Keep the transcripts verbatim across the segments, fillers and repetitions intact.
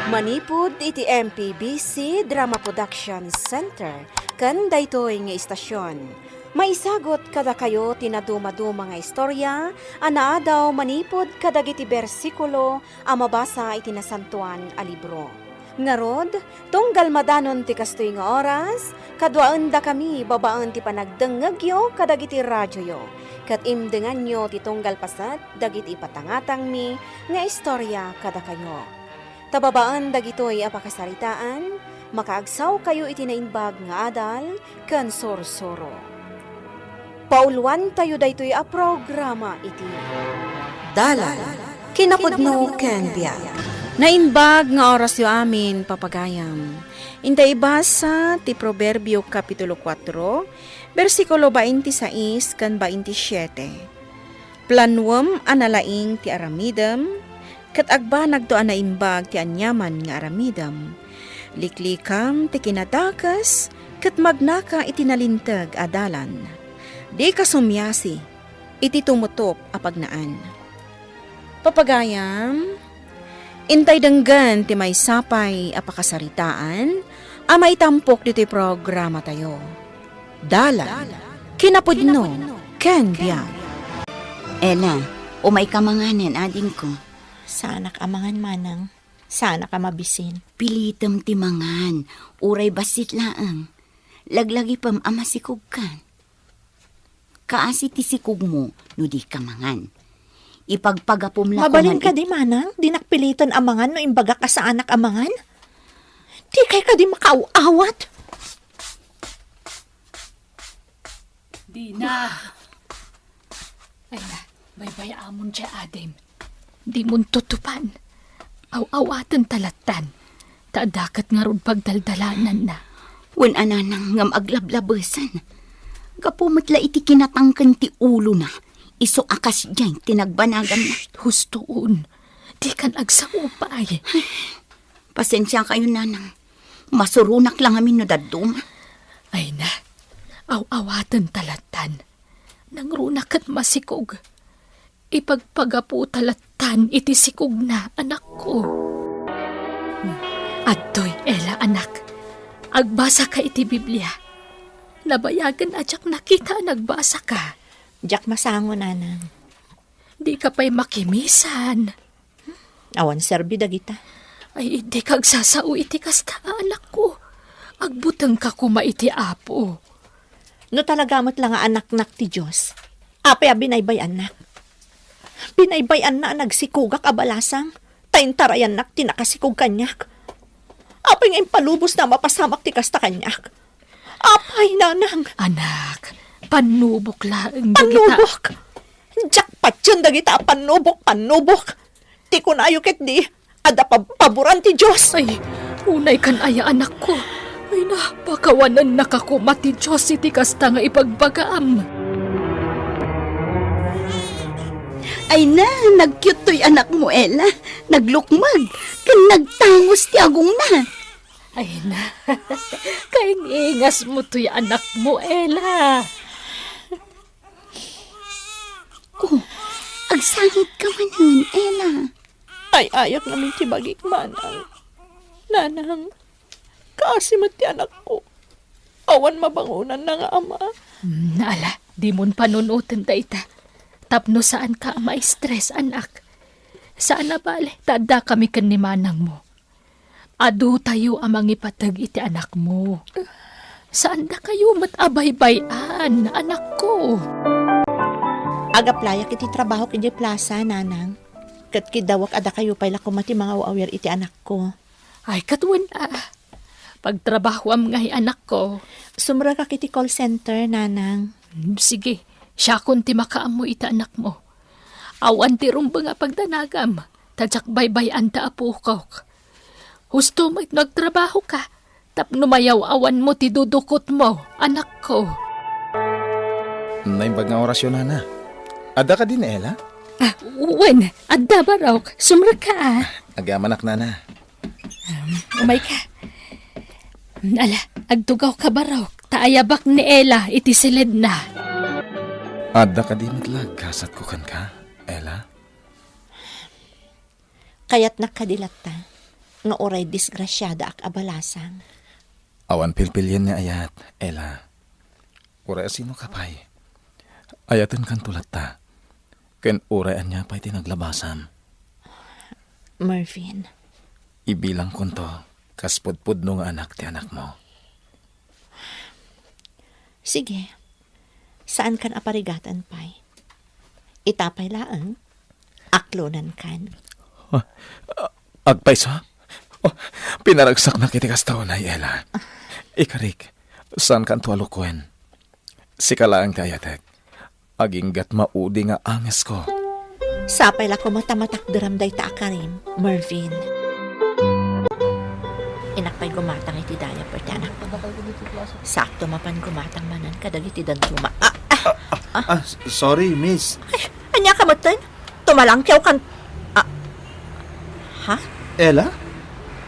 Manipud iti M P B C Drama Production Center ken daytoy nga istasion, maisagut kadakayo ti nadumaduma nga istorya a naadaw manipud kadagiti bersikulo a mabasa iti Nasantoan a Libro. Ngarud, tunggal madanon ti kastoy nga oras, kaduaendakami babaen ti panagdengngegyo kadagiti radioyo, ket imdenganyo ti tunggal paset dagiti ipatangatangmi nga istorya kadakayo. Ta babaen dagitoy a pakasaritaan, makaagsawkayo iti naimbag nga adal ken sursuro. Pauluantayo daytoy a programa iti Dalan, kinapudno ken biag. Naimbag nga orasyo amin, papagayam. Inta ibasa ti Proverbio Kapitulo kuatro, bersikulo baintisais ken baintisiete. Planuem a nalaing ti aramidem, ket agbanagto a naimbag ti aniaman nga aramidem. Liklikam ti kinadakes, ket magnaka iti nalinteg a dalan. Dika sumiasi iti tumutop a pagnaan. Papagayam, intay denggen ti maysa pay a pakasaritaan a maitampok ditoy programatayo. Dalan, kinapudno, ken biag. Ella, umayka manganen, adingko. Saanak a mangan, manang. Saanak a mabisin. Pilitem ti mangan, uray bassit laeng. Laglagipem a masikogkan. Kaasi ti sikogmo no dika mangan. Ipagpagapom la. Mabalin koma kadi, manang? Dinak piliten a mangan no imbagak a saanak a mangan? Dikay kadi makaaw-awat? Dina. Ay na, baybay-amon diay adim. Dimon tutupan. Aw-awaten ta lattan. Ta adda ket ngarud pagdaldalananna. Wen a, nanang, ngem aglablabesen. Gapu met la iti kinatangken ti ulona, isu a kasdiay ti nagbanaganna. Shh, hustoon. Dikan agsao pay. Pasensiakayon, nanang. Masuronak la ngamin no dadduma. Ay na, aw-awaten ta lattan. Nangruna ket masikog. Ipagpagaputa lattan iti sikogna, anakko. Hmm. Adtoy, Ella, anak. Agbasaka iti Biblia. Nabayagen a diak nakita a nagbasaka. Diak masango, nanang. Dika pay makimisan. Awan serbi dagita. Ay, dika agsasao iti kasta, anakko. Agbutengka koma iti Apo. No talaga met la nga anaknak ti Dios, apay a binaybay-annak? Binaybay-anna a nagsikogak a balasang, ta intarayannak ti nakasikog kaniak. Apay nga impalubosna a mapasamak ti kasta kaniak? Apay, nanang! Anak, pannubok laeng dagita. Pannubok? Diak patien dagita a pannubok, pannubok. Ti kunayo ketdi, adda pab-, paboran ti Dios. Ay, unaykan aya, anakko. Ay na, pakawanennaka koma ti Dios iti kasta nga ibagbagam. Ay na, nagkiuttoy anakmo, Ella. Naglukmeg, ken nagtangos ti agongna. Ay na, kaing-ingasmo toy anakmo, Ella. Oh, agsangit ka manen, Ella. Ay-ayak ngamin ti bagik, manang. Nanang, kaasi met ti anakko. Awan mabangonanna nga ama. Hmm, ala, dimon panunoten dayta. Tapno saanka a ma-stress, anak. Saan a bale, ta addakami ken ni manangmo. Adutayo a mangipateg iti anakmo. Saandakayo met a baybay-an, anakko. Ag-applyak iti trabahok idiay plasa, nanang. Ket kiddawek a dakayo pay la koma ti mangaw-awir iti anakko. Ay, ket wen a. Pagtrabahoam ngay, anakko. Sumrekak iti call center, nanang. Hmm, sige. Siakon ti makaammo iti anakmo. Awan ti rumbeng a pagdanagam, ta diak baybay-an ta apokok. Husto met no agtrabahoka, tapno mayaw-awanmo ti dudukotmo, anakko. Naimbag nga orasyo, nana. Adda kadi ni Ella? Ah, wen, adda, barok. Sumrekka, a. Agamanak, nana. Um, umayka. Ala, agtugawka, barok, ta ayabak ni Ella iti siledna. Adda kadi met la gasatko kenka, Ella? Kayatnak kadi latta? nga uray disgrasiadaak a balasang. Awan pilpilien nga ayat, Ella. Uray a sino ka pay, ayatenkanto latta. Ken uray ania pay ti naglabasam, Mervin, ibilangkonto kas pudpudno nga anak ti anakmo. Sige, saankan a parigatan pay. Ita pay laeng, aklonankan. Ah, ah, agpayso? Oh, pinaragsaknak iti kasta unay, Ella. Ikarik, saankanto a lukuen. Sika laeng ti ayatek. Aginggat maudi nga angesko. Sapay la koma ta matakderam dayta a karim, Mervin. Innak pay gumatang iti diaper ti anak. Sakto mapan gumatang manen kadagiti dadduma. Ah, ah, Ah, ah, s-, sorry, miss. Ay, ania ka metten? Tumalangkew kan, ah, ha? Ella?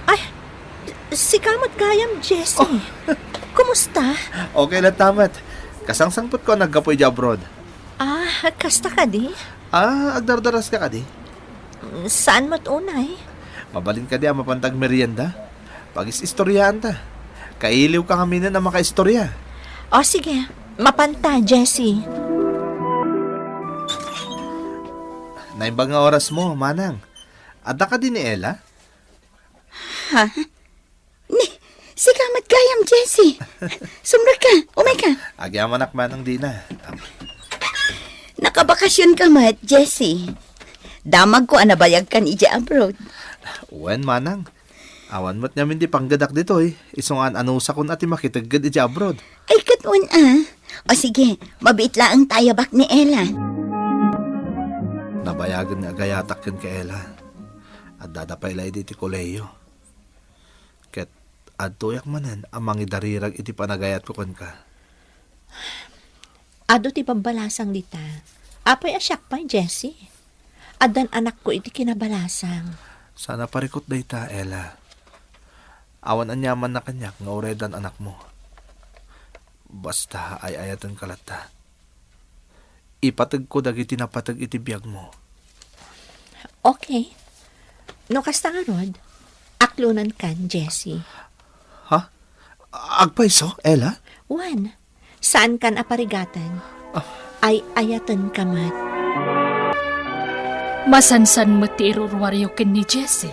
Ay, sika met gayam, Jesse. Oh. Kumusta? Okay latta met. Kasangsangpetko a naggapu idiay abroad. Ah, kasta kadi? Ah, agdardaraska kadi? Mm, saan met unay? Mabalin kadi a mapanta agmerienda? Pagis-istoriaanta. Kailiwka ngaminen a makaistorya. O, sige. Mapanta, Jesse. Naimbag nga orasmo, manang. Adda kadi ni Ella? Ha? Ni, sika met gayam, Jesse. Sumrekka, umayka. Agyamanak manang dina. Nakabakasionka met, Jesse. Damagko a nabayagkan idiay abroad. Wen, manang. Awan met ngamin ti panggedak ditoy, isu nga an-anusakon a ti makitegged idiay abroad. Ay, ket wen a. O sige, mabiit laeng ta ayabak ni Ella. Nabayagen nga agayatak kenka, Ella. Addada pay la idi ti kolehiyo. Ket adtoyak manen a mangidarirag iti panagayatko kenka. Adu ti babbalasang dita. Apay a siak pay, Jesse? Addan anakko iti kinabalasang. Saan a parikut dayta, Ella. Awan aniamanna kaniak nga uray addan anakmo. Basta ay-ayatenka latta. Ipategko dagiti napateg iti biagmo. Okay. No kasta ngarud, aklonankan, Jesse. Ha? Agpayso, Ella? Wen, saankan a parigaten. Ah. Ay-ayatenka met. Masansan met ti iruruaryo ken ni Jesse.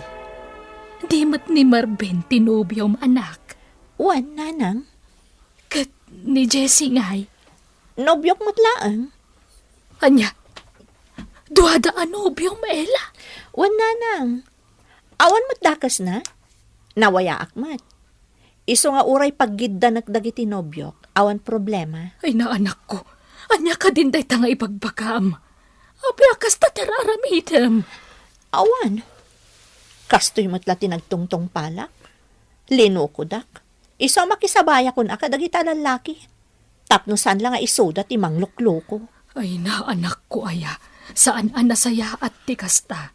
Di met ni Marvin ti nobiom, anak. Wen, nanang. Ket ni Jesse ngay? Nobiok met laeng. Ania? Duada a nobiom, Ella? Wen, nanang. Awan met dakesna. Nawayaak met. Isu nga uray paggiddanek dagiti nobiok, awan problema. Ay, naanakko. Ania kadin dayta nga ibagbagam? Apay a kasta ti ar-aramidem? Awan. Kastoy met la ti nagtungtungpalak. Linukodak. Isu a makisabayakon a kadagita a lallaki. Tapno saan la nga isuda ti manglukloko. Ay, naanakko aya, saan a nasayaat ti kasta.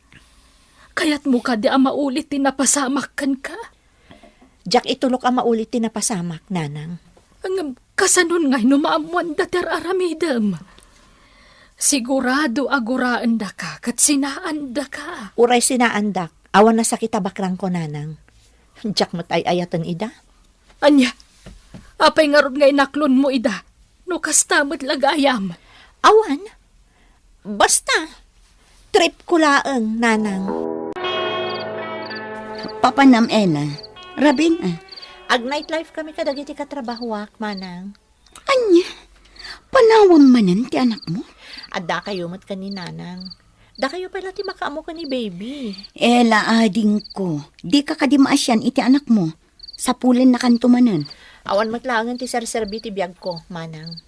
Kayatmo kadi a mauli ti napasamak kenka? Diak itulok a mauli ti napasamak, nanang. Ngem kasanon ngay no maammoanda ti ar-aramidem? Sigurado a guraendaka ket sinaandaka. Uray sinaandak, awan nasakit a bakrangko, nanang. Diak met ay-ayaten ida. Ania? Apay ngarud nga inaklonmo ida? No kasta met la gayam? Awan. Basta, tripko laeng, nanang. Papanam, Ella? Rabin, a? Ag-nightlife kami kadagiti katrabahoak, manang. Ania? Panawem manen ti anakmo? Addakayo met ken ni nanang. Dakayo pay la ti makaammo ken ni baby. Ella, adingko, dika kadi maasian iti anakmo? Sapulennakanto manen. Awan met laengen ti serserbi ti biagko, manang.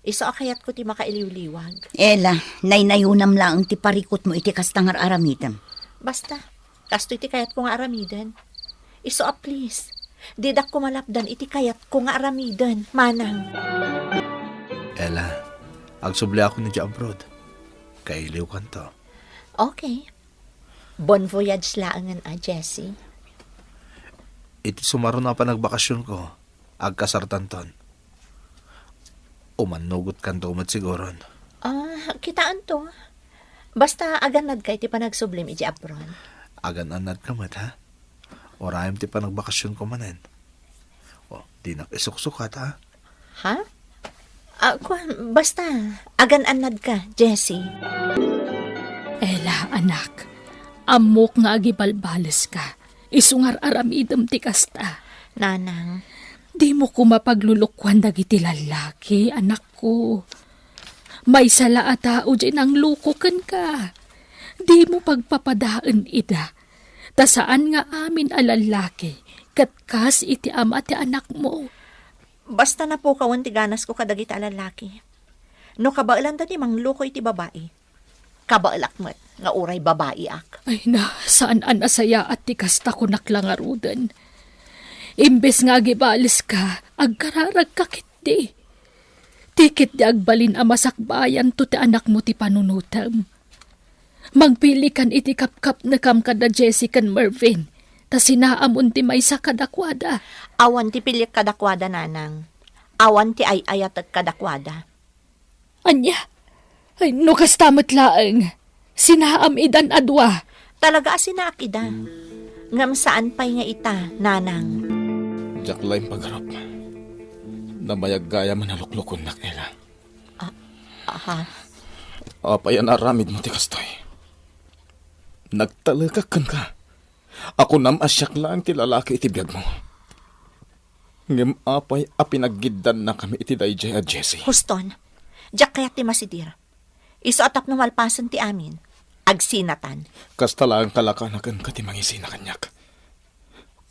Isu a kayatko ti makailiwliwag. Ella, naynayonam laeng ti parikutmo iti kasta nga ar-aramidem. Basta, kastoy ti kayatko nga aramiden. Isu a please, didak koma lapdan iti kayatko nga aramiden, manang. Ella, agsubliakon idiay abroad. Kailiwkanto. Okay. Bon voyage laengen a, Jesse. Iti sumaruno a panagbakasionko, agkasartanton. Umannugotkanto met siguron. Ah, kitaento. Basta agannadka iti panagsublim idiay abroad. Agan-annadka met, ha? Urayem ti panagbakasionko manen. O, dinak isuksukat, a. Ha? Ah, kuan, basta, agan-annadka, Jessie. Ella, anak, ammok nga agibalbaleska. Isu nga ar-aramidem ti kasta. Nanang. Dimo koma paglulukoan dagiti lallaki, anakko. Maysa la a tao diay nangluko kenka. Dimo pagpapadaen ida. Ta saan nga amin a lallaki ket kas iti ama ti anakmo. Basta napukawen ti ganasko kadagiti a lallaki. No kabaelanda ti mangluko iti babai, kabaelak met nga uray babaiak. Ay na, saan a nasayaat ti kasta, kunak la ngaruden. Imbes nga agibaleska, agkararagka ketdi. Ti ketdi agbalin a masakbayanto ti anakmo ti panunotem. Mangpilikan iti kapkapnekam kada Jessie ken Mervin, ta sinaamon ti maysa kadakuada. Awan ti piliek kadakuada, nanang. Awan ti ay-ayatek kadakuada. Ania? Ay, no kasta met laeng, sinaam idan a dua. Talaga a sinaak ida. Ngem saan pay nga ita, nanang. Diak la impagarup. Nabayag gayam a naluklukonnak, Ella. Ah, aha. Apay a naaramidmo ti kastoy? Nagtalekak kenka. A kunam a siak laeng ti lalaki iti biagmo. Ngem apay a pinaggiddannakami iti daydiay a Jessie? Huston, diak kayat ti masidir. Isu a tapno malpasen ti amin, agsinatan. Kasta laeng kalakanaken ka ti mangisina kaniak.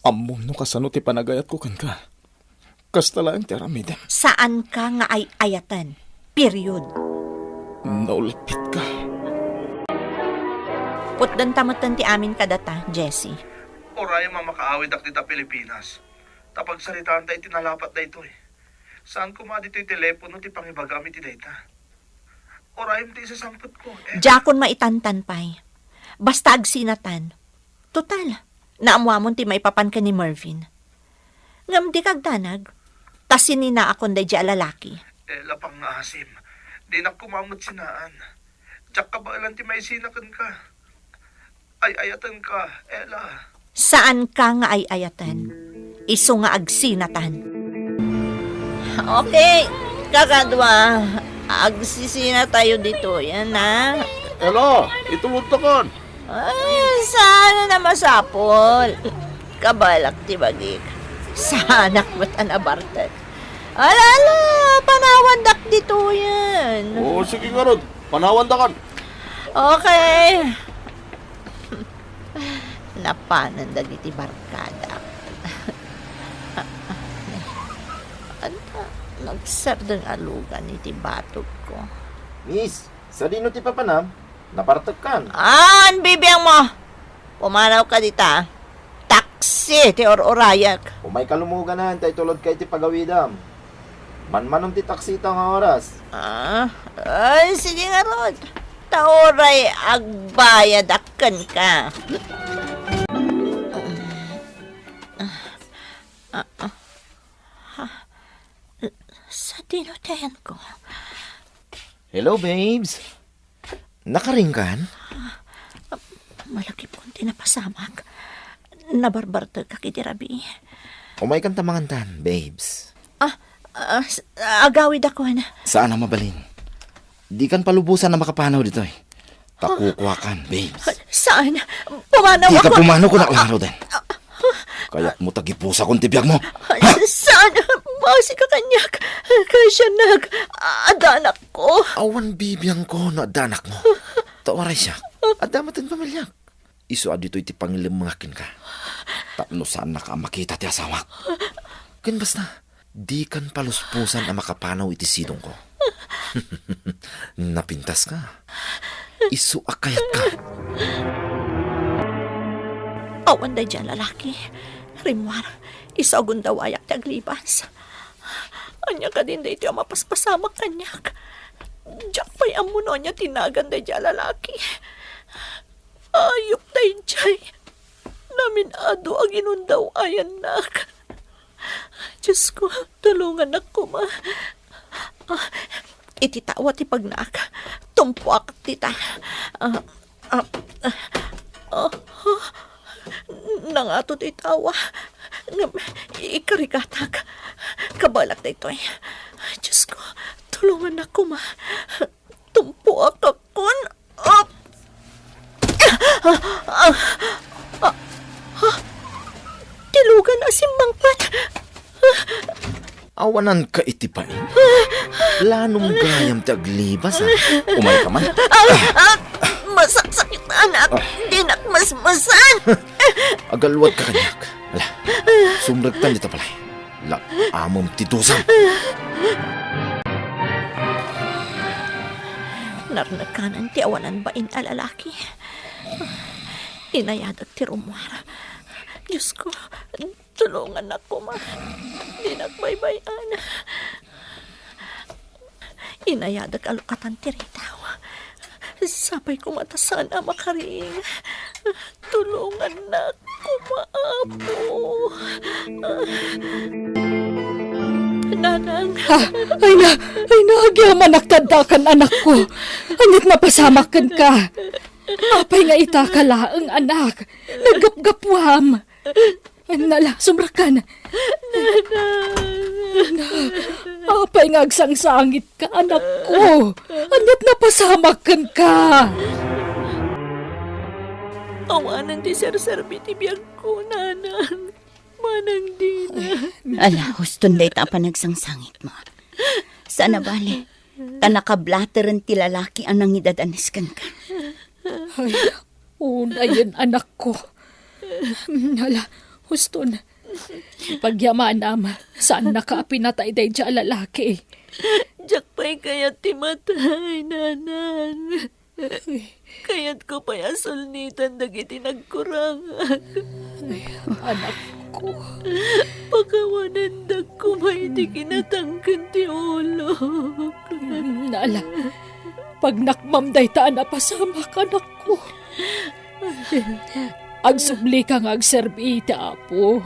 Ammom no kasano ti panagayatko kenka. Kasta laeng ti aramidem. Saanka nga ay-ayaten. Period. Naulpitka. Putdenta metten ti amin kadata, Jessie. Urayem a makaawidak dita Pilipinas, ta pagsaritaanta iti nalapat daytoy. Saan koma ditoy telepono ti pangibagam iti dayta. Urayem ti isasangpetko, eh. Diakon maitantan pay. Basta agsinatan. Total, naammoamon ti maipapan ken ni Mervin. Ngem dika agdanag, ta sininaakon daydiay a lalaki. Ella, pangngaasim. Dinak koma met sinaan. Diak kabaelan ti maisina kenka. Ay-ayatenka, Ella. Saanka nga ay-ayaten. Isu nga agsinatan. Okay, kakadua, agsisinatayo ditoyen, a. Ella, itulodtakon. Ay, saan a masapul. Kabaelak ti bagik. Saanak met a nabartek. Ala, ala, panawandak ditoyen. O, sige ngarud, panawandakan. Okay. Napanen dagiti barkadak. Ania, nagsardeng a lugan iti batogko. Miss, sadino ti papanam? Nabartekkan. An, bibiangmo! Pumanawka dita. Taksi ti ur-urayek. Umayka lumuganan, ta itulodka iti pagawidam. Manmanon ti taksita nga oras. Ah, ay, sige ngarud. Ta uray agbayadak kenka. Ah, ah, ah. Ha? Sadino ti ayanko? Hello, babes. Nakaringkan? Malagipon ti napasamak. Nabarbartekak iti rabii. Umaykan ta mangantan, babes. Ah, ah, s-, agawidakon. Saan a mabalin. Dikan palubosan a makapanaw ditoy. Ta kukuakan, babes. Saan? Pumanaw ako. Dika pumanaw, kunak la ngaruden. Kayatmo ta gipusakon ti biagmo. Ha? Saan? Basika kaniak. Kasianak. Addanakko. Awan bibiangko no addanakmo. Ta uray siak, adda met ti pamiliak. Isu a ditoy ti pangilemmengak kenka. Tapno saannaka a makita ti asawak. Ken basta, dikan palusposan a makapanaw iti sidongko. Napintaska. Isu a kayatka. Awan daydiay a lalaki. Rimmuar, isu a gundawayak ti aglibas. Ania kadin daytoy a mapaspasamak kaniak? Diak pay ammo no ania ti nagan daydiay a lalaki. Ayup daydiay. Namin-adu a ginundawayannak. Diosko, tulongannak koma. Ah, iti tao a ti pagnaak, tumpuak dita. Ah, ah, ah, ah, nangato ti tawa. Ngem ikarigatak. Kabaelak daytoy. Diosko, tulongannak koma. Tumpuak, kakon. Op! Ah, ah, ah, ah. Ti lugan a simmangpet. Awananka iti bain? Planom gayam ti aglibas, a. Umayka man. Ah, ah, masaksakit, anak. Ah. Dinak masmasan. Agaluadka kaniak. Ala, sumrektan dita balay. Lag-amem ti dusam. Narnekanan ti awanan bain a lalaki. Inayadek ti rummuar. Diosko, tulongannak koma. Dinak baybay-an. Inayadek a lukatan ti ritaw. Sapay koma ta saan a makariing. Tulongannak koma, Apo. Nanang. Ah, ay na, ay na, agyamanak ta addakan, anakko. Aniat napasamak kenka. Apay nga ita ka laeng, anak? Naggapgapuam. Nala, sumrekkan. Nanang. Na, apay nga agsangsangitka, anakko? Aniat napasamak kenka? Awanen ti serserbi ti biagko, nanang. Manang dina. Ala, huston dayta a panagsangsangitmo. Saan a bale, ta nakablateren ti lalaki a nangidadanes kenka. Ay, unayen, anakko. Ala, huston. Pagyamanam, saannaka a pinatay daydiay a lalaki. Diak pay kayat ti matay, nanang. Kayatko pay a sulnitan dagiti nagkurangak. Ay, anakko. Pakawanendak koma iti kinatangken ti ulok. Nala, pagnakmam dayta a napasamak, anakko. Agsublika nga agserbi iti Apo,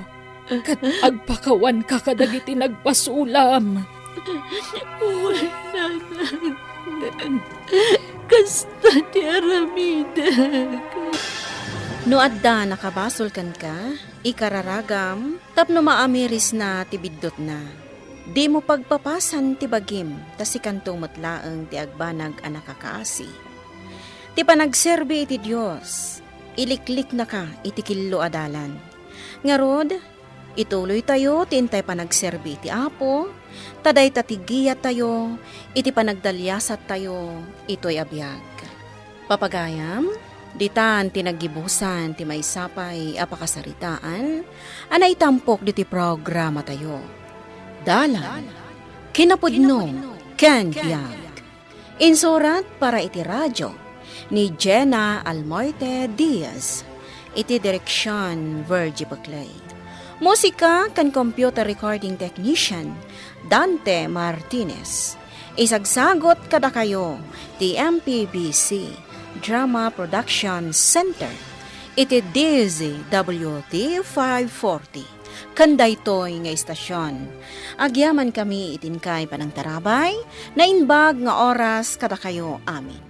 ket agpakawanka kadagiti nagbasulam. Wen, nanang, kasta ti aramidek. No adda nakabasol kenka, ikararagam, tapno maamirisna ti biddutna. Dimo pagpapasan ti bagim, ta sikanto met laeng ti agbanag a nakakaasi. Ti panagserbi iti Dios, ilikliknaka iti killo a dalan. Ngarud, ituloytayo ti intay panagserbi iti Apo, ta dayta ti giyatayo iti panagdaliasattayo itoy a biag. Papagayam, ditan ti naggibusan ti maysa pay a pakasaritaan a naitampok diti programatayo. Dalan, kinapudno, ken biag. Insurat para iti radio ni Jenna Almoite Diaz. Iti direksion, Virgie Buclay. Musika ken computer recording technician, Dante Martinez. Isagsagut kadakayo ti M P B C Drama Production Center iti D Z W T five forty. Ken daytoy nga istasion, agyamankami iti inkay panangtarabay, naimbag nga oras kadakayo amin.